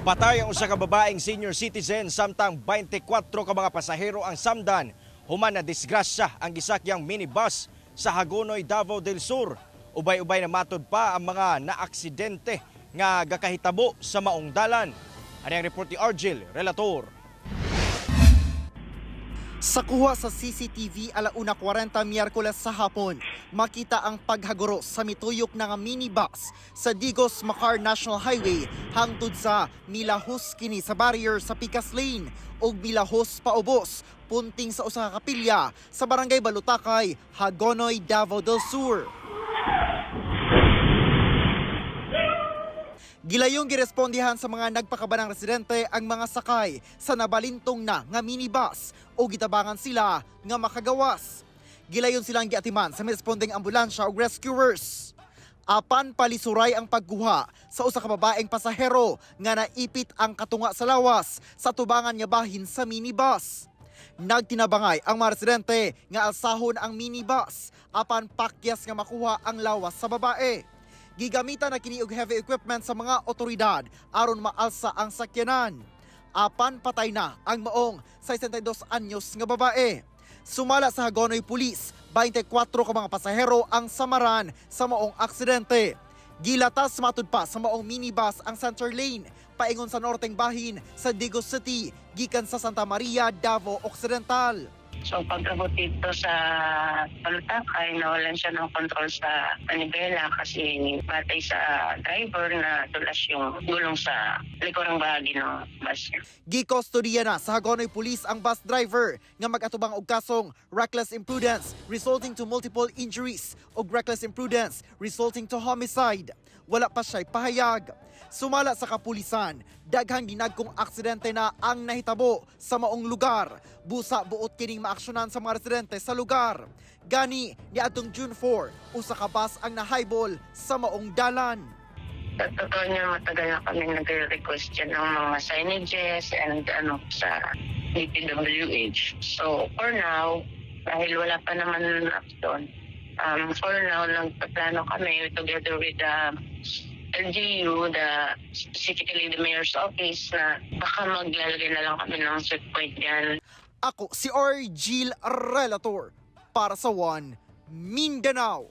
Patay ang usa ka babaeng senior citizen samtang 24 ka mga pasahero ang samdan human na disgrasya ang gisakyang minibus sa Hagonoy, Davao del Sur. Ubay-ubay na matod pa ang mga naaksidente nga gakahitabo sa maong dalan. Ani ang report ni Argel Relator. Sa kuha sa CCTV 1:40 Miyerkules sa hapon, makita ang paghaguro sa mituyok na nga minibus sa Digos Makar National Highway hangtod sa milahos kini sa barrier sa Pikas Lane ug milahos paubos punting sa usa ka kapilya sa Barangay Balutakay, Hagonoy, Davao del Sur. Gilayong girespondihan sa mga nagpakabanang residente ang mga sakay sa nabalintong na nga minibus o gitabangan sila nga makagawas. Gilayon silang giatiman sa mirespondeng ambulansya o rescuers. Apan palisuray ang pagkuha sa usa ka babaeng pasahero nga naipit ang katunga sa lawas sa tubangan nga bahin sa minibus. Nagtinabangay ang mga residente nga alsahon ang minibus apan pakyas nga makuha ang lawas sa babae. Gigamitan na kini og heavy equipment sa mga otoridad aron maalsa ang sakyanan. Apan patay na ang maong 62 anyos nga babae. Sumala sa Hagonoy Police, 24 ka mga pasahero ang samaran sa maong aksidente. Gilatas matud pa sa maong minibus ang center lane paingon sa norteng bahin sa Digos City gikan sa Santa Maria, Davao Occidental. So pag-abot dito sa Balutakay, nawalan siya ng control sa manibela kasi batay sa driver na tulas yung gulong sa likurang bahagi ng bus. Gikostodiya na sa Hagonoy Police ang bus driver nga mag-atubang og kasong reckless imprudence resulting to multiple injuries ug reckless imprudence resulting to homicide. Wala pa siya'y pahayag. Sumala sa kapulisan, daghang ginagkong aksidente na ang nahitabo sa maong lugar. Busa buot kining maaksyonan sa mga residente sa lugar. Gani, niadtong June 4, usa ka bus ang nahaybol sa maong dalan. Sa totoo niya, matagal na kami nagre-request dyan ng mga signages and ano sa DPWH. So for now, dahil wala pa naman action, for now, nagpaplano kami together with the LGU, specifically the mayor's office, na baka maglalagay na lang kami ng checkpoint dyan. Ako si Argel Relator para sa One Mindanao.